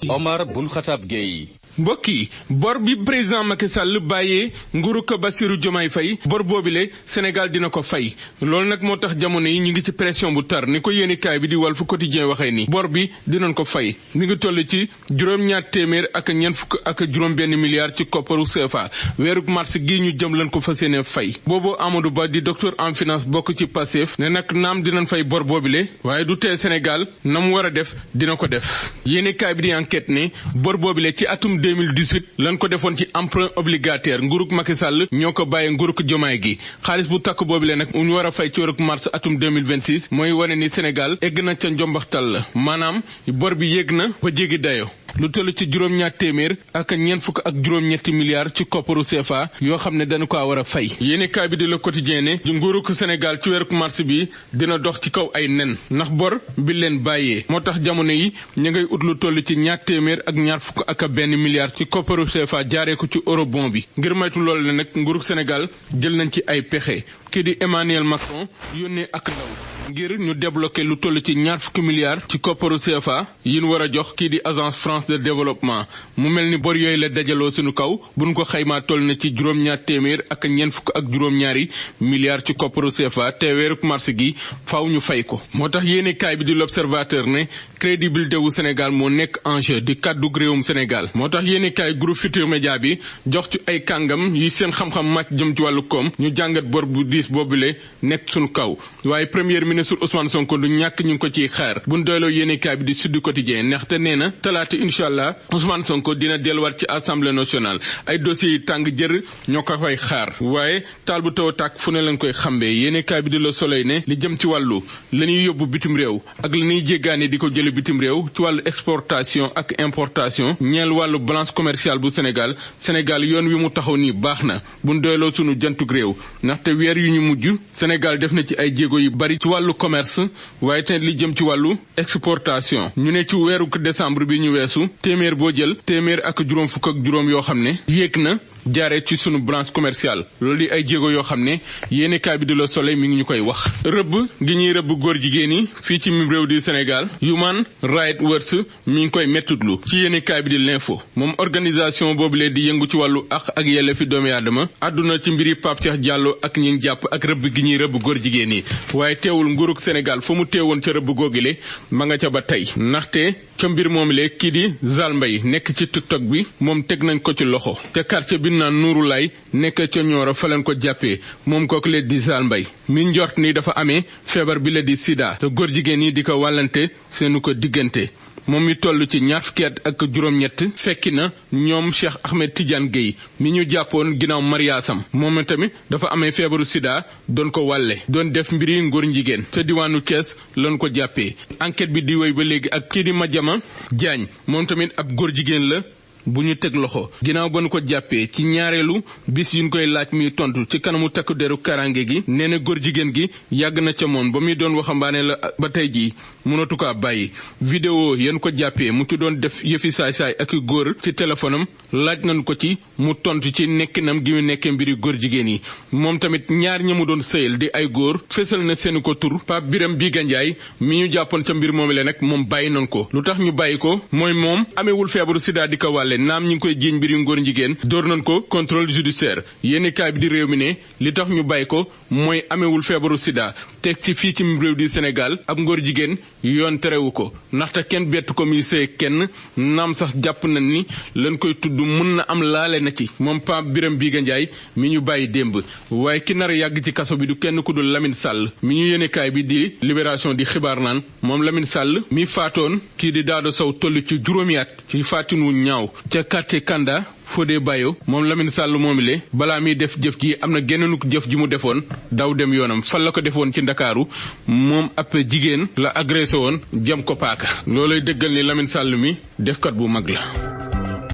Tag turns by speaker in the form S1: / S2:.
S1: Omar Bun Khatab Gueye.
S2: mbokk yi bor bi président Macky Sall bàyyee nguuru ko Bassirou Diomaye Faye bor boobile Sénégal dina ko fay loolu nag moo tax jamono yi ñu ngi ci pression bu tar ni ko yéenekaay bi di Walf Quotidien waxee ni bor bi dinañ ko fay mi ngi toll ci juróom-ñaar téeméer ak ñeent fukk ak juróom-benn milliard ci kopparu CFA weeruk mars gii ñu jëm lañ ko fas yéene fay boobu Amadou Ba di docteur en finance bokk ci Pastef ne nag naam dinañ fay bor boobile waaye du tee Sénégal na mu war a def dina ko def yéenekaay bi di enquête ne bor boobile ci atum 2018 lan ko defoon ci emprunt obligataire nguurug Macky Sall ñoo ko bàyyee nguurug Diomaye gi xaalis bu takk boobule nag ñu war a fay ci weeruk mars atum 2026 mooy wane ni Sénégal egg na ca njombaxtal la maanaam bor bi yéeg na ba jéggi dayo lu toll ci juróom-ñaar téeméer ak ñeent fukk ak juróom-ñetti milliards ci kopparu CFA yoo xam ne dañu ko war a fay yéenekaay bi di Le Quotidien ne nguurug Sénégal ci weeruk mars bi dina dox ci kaw ay nen ndax bor bi leen bàyyee moo tax jamono yi ñu ngay ut lu toll ci ñaar téeméer ak ñaar fukk ak benn milliard ci kopparu CFA jaaree ko ci eurobond bi ngir moytu loolu ne nag nguurug Sénégal jël nañ ci ay pexe kii di Emmanuel Macron yónnee ak ndaw ngir ñu débloqué lu toll ci ñaar fukki milliards ci kopparu CFA yi ñu war a jox kii di agence France de développement mu mel ni bor yooyu la dajaloo suñu kaw buñ ko xaymaa toll na ci juróom-ñaar téeméer ak ñeent fukk ak juróom-ñaari milliards ci kopparu CFA te weeruk mars gi faaw ñu fay ko moo tax yéenekaay bi di l'Observateur ne crédibilité wu Sénégal moo nekk enjeu di kàddu réewum Sénégal moo tax yéenekaay groupe Futurs Médias bi jox ci ay kàngam yi seen xam-xam màcc jëm ci wàllu koom ñu jàngat bor bu diis boobule nekk suñu kaw waaye premier ministre Ousmane Sonko du ñàkk ñu ngi ko ciy xaar buñ doyloo yéenekaay bi di Sud Quotidien ndaxte nee na talaata incha allah Ousmane Sonko dina delluwaat ci assemblée nationale ay dossiers yi tàng jër ñoo ko fay xaar waaye taal bu taw a tàkk fu ne lañ koy xambee yéenekaay bi di Le Soleil ne li jëm ci wàllu la ñuy yóbbu bitim réew ak la ñuy jéggaane di ko jële bitim réew ci wàllu exportation ak importation ñeel wàllu balance commerciale bu Sénégal yoon wi mu taxaw nii baax na buñ doyloo sunu jantug réew ndaxte weer yu ñu mujj Sénégal def na ci ay jéego yu bari ci wàllu commerce waaye tamit li jëm ci wàllu exportation ñu ne ci weeru décembre bi ñu weesu téeméer boo jël téeméer ak juróom fukk ak juróom yoo xam ne yéeg na jaaree ci sunu branche commerciale loolu di ay jéego yoo xam ne yéenekaay bi di Le Soleil mi ngi ñu koy wax rëbb gi ñuy rëbb góor jigéen yi fii ci mim réew di Sénégal Human Rights Watch mi ngi koy mettutlu ci yéenekaay bi di L'Info moom organisation boobulee di yëngu ci wàllu ak yelleefi doomi aadama àdduna ci mbiri Pape Cheikh Diallo ak ñi jàpp ak rëbb gi ñuy rëbb góor jigéen yi waaye teewul nguurug Sénégal fa mu teewoon ca rëbb googile ma nga ca ba tey ndaxte ca mbir moomule kii di Zal Mbaye nekk ci TikTok bi moom teg nañ ko ci loxo te quartier bi naan Nuuru Lay nekk ca Nioro fa leen ko jàppee moom kooku le di Zal Mbaye mi njort ni dafa amee feebar bi la di sida te góor jigéen yi di ko wàllante seenu ko diggante moom mi toll ci ñaar fukki at ak juróom-ñett fekki na ñoom Cheikh Ahmed Tidiane Gueye mi ñu jàppoon ginnaaw mariyaasam moom tamit dafa amee feebaru sida doon ko wàlle doon def mbiri ngóor njigéen ca diwaanu Thiès lañ ko jàppee enquête bi di wéy ba léegi ak kii di Madiama Diagne moom tamit ab góor jigéen la bu ñu teg loxo ginnaaw ba nu ko jàppee ci ñaareelu bis yuñ koy laaj mi tontu ci kanamu takku deru karange gi nee na góor jigéen gi yàgg na ca moom ba muy doon waxambaane la ba tey jii mënatu ko bàyyi vidéo yéen ko jàppee mu ci doon def yëfi saay-saay ak góor ci téléphone am laaj nañu ko ci mu tontu ci nekkinam gi mu nekkee mbiri góor jigéen yi moom tamit ñaar ñi mu doon sëyal di ay góor fésal na seeni ko tur Pape Biram Biga Ndiaye mi ñu jàppoon ca mbir moomu le nag moom bàyyi nañ ko lu tax ñu bàyyi ko mooy moom amewul feebaru sida di ko wàlle naam ñi ngi koy jiiñ mbiri ngóor jigéen door nañ ko contrôle judiciaire yéenekaay bi di réew mi ne li tax ñu bàyyi ko mooy amewul feebaru sida teg ci fii ci réew di Sénégal ab ngóor jigéen yoon terewu ko ndaxte kenn bett ko muy sëy kenn naam sax jàpp nañ ni lañ koy tudd mun na am laale na ci moom Pape Biram Biga Ndiaye mi ñu bàyyi démb waaye ki nar a yàgg ci kaso bi du kenn ku dul Lamine Sall mi ñu yéenekaay bi di Libération di xibaar naan moom Lamine Sall mi faatoon kii di Daado Sow toll ci juróomi at ci faatin wu ñaaw ca Kanda Fodé Bayo moom Lamine Sall moomile balaa muy def jëf ji am na geneenuk jëf ji mu defoon daw dem yoonam fan la ko defoon ci Ndakaaru moom ab jigéen la agressé woon jam ko paaka loolay dëggal ni Lamine Sall mi defkat bu mag la